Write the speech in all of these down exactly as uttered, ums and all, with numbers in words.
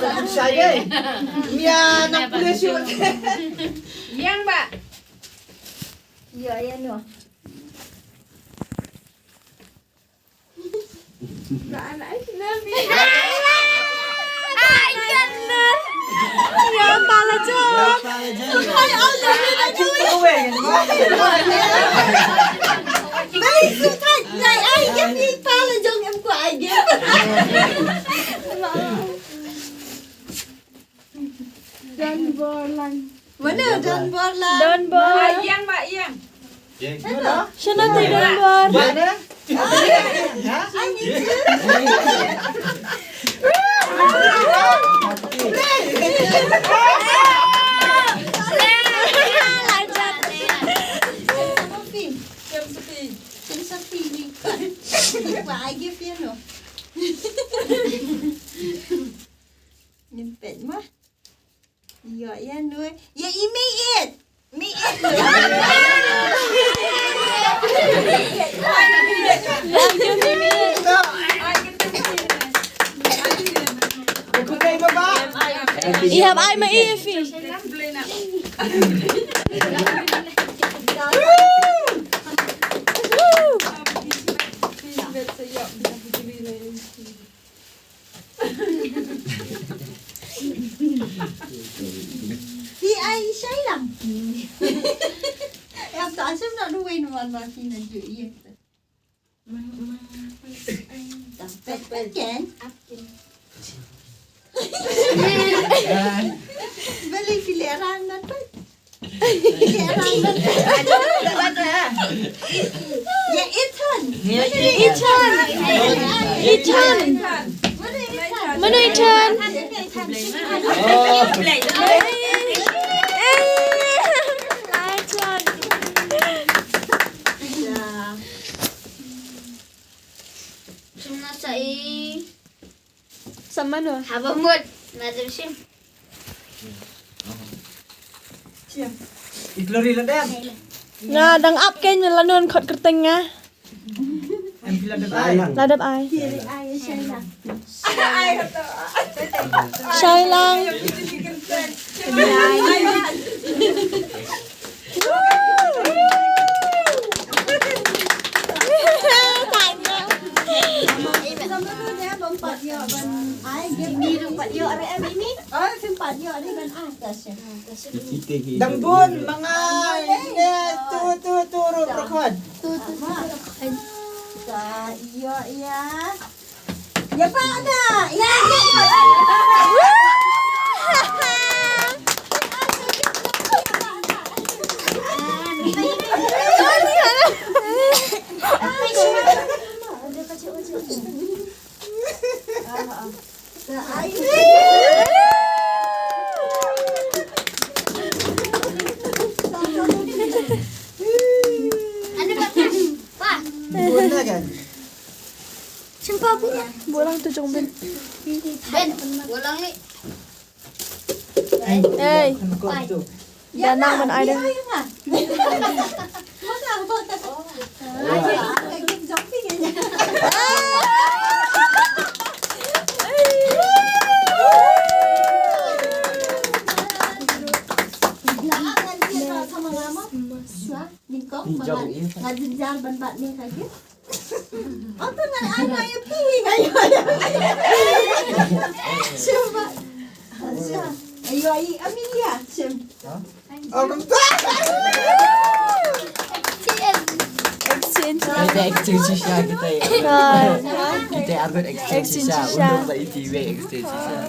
Shai dei. Mia nang pule shu. Yang ba. Ïa, ïa, no. Ba, ba, ba, ba. Ai, kan. Ïa, pala jong. Ai, Allah, ni dah jauh. Baik, sudah. Ai, ai, kan ni pala jong em ko ai. Don Bor lang. Mana Don Bor lang? Don Bor. Ba ïeng, ba ïeng. Shano te Don Bor? Ba ne? Ha? Ai, ni. Kem sepi. Kem sepi ni. Ni ko ai gift ïa no. Ngin peit ma. Ïa, ïa, Nur. Ïa, i mei it. Mei it. Ïa, baba. Ïa, bye, ma, ïa, fi. Phi ai shai lang. Em, ta shim na duwai na wan ma phi na ju ïa. Tang pet pet ken. Beli phi le ran na pet. Ïa, Ethan. Ethan. Ethan. Mano Ethan? Sa mano? Haba mut, madam shim. Nga dang ap kein la non khot kyrteng nga. La dep ai. Shai lang. Dang bun ma nga ine tu tu tu ruh record. Tu tu tu ruh record. Ka ïoh ïa. Ïa pa da. Ïa. Chimpa bu. Bolang tu jong Ben. Ben, bolang ni. Hey. Danang man ai deh. Nga jynjar ban bat ne ka gift. Ata ngan ai ma ïa phi, nga ïoh ïa. Shuwa. Shuwa. Ïa i Amelia, shim. Oh, kumta. Exchange. Kita exchange shisha kita ïa. Kita argut exchange shisha. Untuk ba iti we exchange shisha.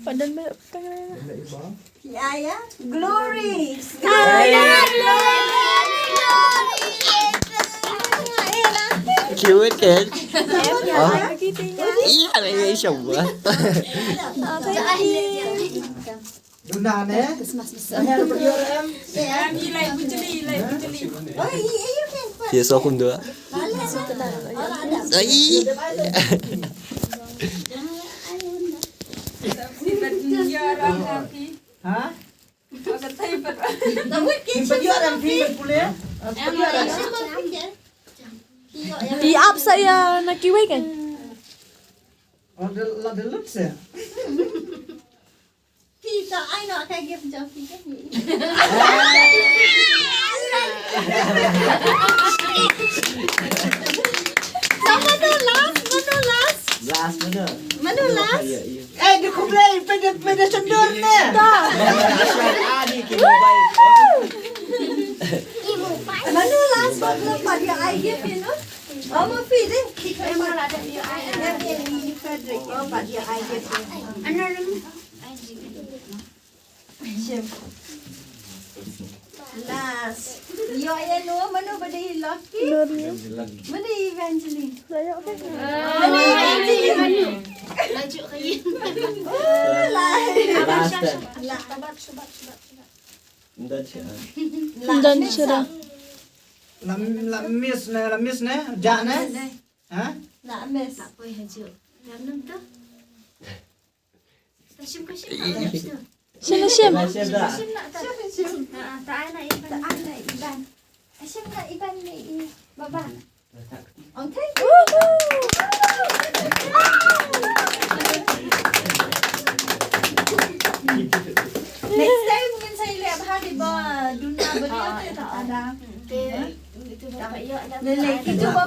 Padan ba. Ïa, ïa. Glory. Cute kan? Oh. Iya, ada yang insya Allah. Duna ne? Ada berjor em? Em, ilai bujeli, ilai bujeli. Oh, iya, iya, iya. Iya, so aku dua. Ai. Ha? Ki pynïoh ram phi pule. Pynïoh ram. I ap sa ïa na kiwei kan? La de, la de lut se. Phi to ai noh ka gift jong phi ka hi. Sa mano last, mano last? Last mano? Mano last? Iya, iya. Eh, de khublei, phi de, phi de sendor ne. To. Ani ki mobile. Mano last, mano pat ïa ai gift, you know? Oh, ma phi de. Phi ka ma la de ïa ai. Ïa, ïa, ïa, Frederick. Oh, pat ïa ai gift. Ano rum? Shim. Last. Ïoh ïa no, mano ba dei lucky? Mano Evangeline? Mano Evangeline? Oh, la. Last. La. Ndan sha. La miss ne, la miss ne, ja ne? Ha? La miss. Shim, shim. Shim, shim. Shim, shim. Shim, shim. Baba. Okay. Next time ngin sa ïaleh bha dei ba duna ba dei te ta ada. Te itu ba ïa. Lele itu ba